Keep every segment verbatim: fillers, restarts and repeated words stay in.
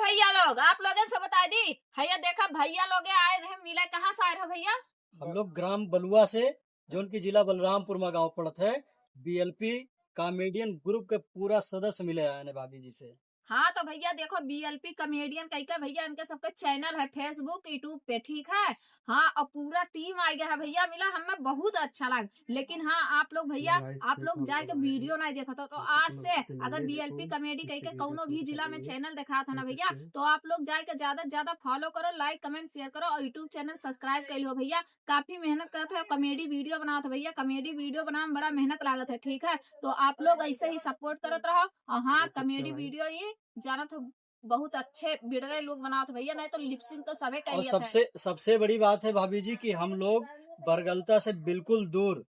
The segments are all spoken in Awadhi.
भैया लोग, आप लोगन से बताइ दी, भैया देखा, भैया लोग आए रहे मिले। कहाँ से आए रहे भैया? हम लोग ग्राम बलुआ से, जौन की जिला बलरामपुर मा गाँव पड़त है। BLP comedian group के पूरा सदस्य मिले आए हैं भाभी जी से। हाँ, तो भैया देखो, BLP comedian कहिके भैया इनके सबके channel है Facebook, YouTube पे, ठीक है। हाँ, और पूरा team आ गया है भैया, मिला, हमें बहुत अच्छा लगा। लेकिन हाँ, आप लोग भैया, आप लोग जाके video नहीं देखत हो, तो आज से अगर BLP comedy कहिके कौनो भी जिला में channel देखात है ना भैया, तो आप लोग जाके ज्यादा से ज्यादा follow करो, like, comment, share करो और YouTube channel subscribe कर लियो भैया। काफी मेहनत करत है, comedy video बनावत है भैया। Comedy video बनावे में बड़ा मेहनत लागत है, ठीक है। तो आप लोग ऐसे ही support करत रहो। और हाँ, comedy video ये जानत हो, बहुत अच्छे बिड़रे लोग बनावत है भैया, नहीं तो lip sync तो सबे कर और लिया था। सबसे, सबसे बड़ी बात है भाभी जी कि हम लोग बरगलता से बिल्कुल दूर,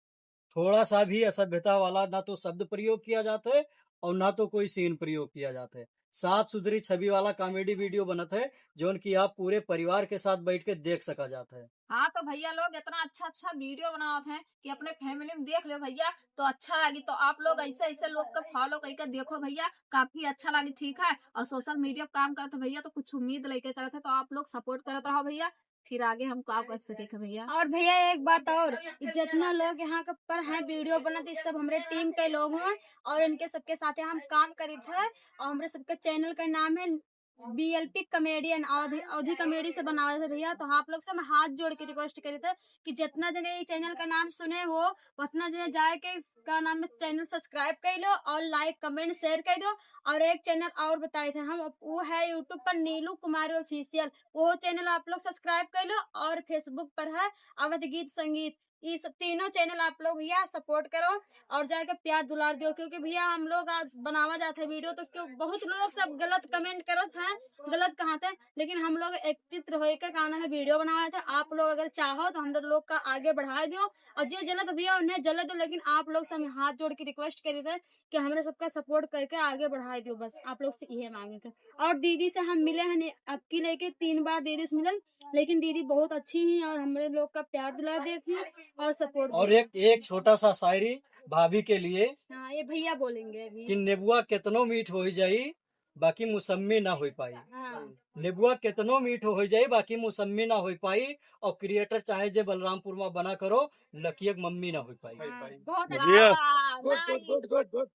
थोड़ा सा भी असभ्यता वाला ना तो शब्द प्रयोग किया जाता है और ना तो कोई scene प्रयोग किया जाता है। साफ सुथरी छवि वाला comedy video बनत है, जौन कि आप पूरे परिवार के साथ बैठ के देख सका जाता है। हाँ, तो भैया लोग इतना अच्छा अच्छा video बनावत हैं कि अपने family में देख लो भैया, तो अच्छा लगी। तो आप लोग ऐसे ऐसे लोग का follow करके देखो भैया, काफी अच्छा लगी, ठीक है। और social media पे काम करत है भैया, तो कुछ उम्मीद लेके चलत है, तो आप लोग support करत रहो भैया। फिर आगे हम का कर सके थे भैया? और भैया एक बात और, कि जितना लोग यहाँ के पर हैं video बनत, इस सब हमरे team के लोग हैं और इनके सबके साथे हम काम करित है। और हमरे सबके channel का नाम है BLP comedian, अवधी, अवधी comedy से बनावत है भैया। तो आप लोग से हम हाथ जोड़ के request करित है कि जितना जने ये channel का नाम सुने हो, उतना जने जाए के, का नाम है, channel subscribe कर लो और like, comment, share कर दो। और एक channel और बताए थे हम, वो है YouTube पर नीलू कुमारी Official, वो channel आप लोग subscribe कर लो। और Facebook पर है अवध गीत संगीत। ये सब तीनों channel आप लोग भैया support करो और जाके प्यार दुलार दो, क्योंकि भैया हम लोग आज बनावा जात है video, तो क्यों बहुत लोग सब गलत comment करत हैं, गलत कहत हैं, लेकिन हम लोग एकत्रित होए के कान है video बनावा जात है। आप लोग अगर चाहो तो हम लोग का आगे बढ़ा दो, और जे जलत भैया उन्हें जले दो, लेकिन आप लोग से हम हाथ जोड़ के request करित है कि हमरे सबका support करके आगे बढ़ाए दो, बस आप लोग से यही मांगे थे। और दीदी से हम मिले हैं अबकी लेके तीन बार दीदी से मिलन, लेकिन दीदी बहुत अच्छी ही और हमरे लोग का प्यार दुलार देती हैं और support और देती एक, एक छोटा सा शायरी भाभी के लिए। हाँ, ये भैया बोलेंगे अभी। कि नेबुआ केतनो मीठ होई जाई, बाकी मौसम्मी ना होई पाई। हाँ। नेबुआ केतनो मीठ होई जाई, बाकी मौसम्मी ना होई पाई। और creator चाहे जे बलरामपुर मा बना करो, लकिया के मम्मी ना होई पाई। हाँ, बहुत जिया। अच्छा, good, good, nice। Good, good, good।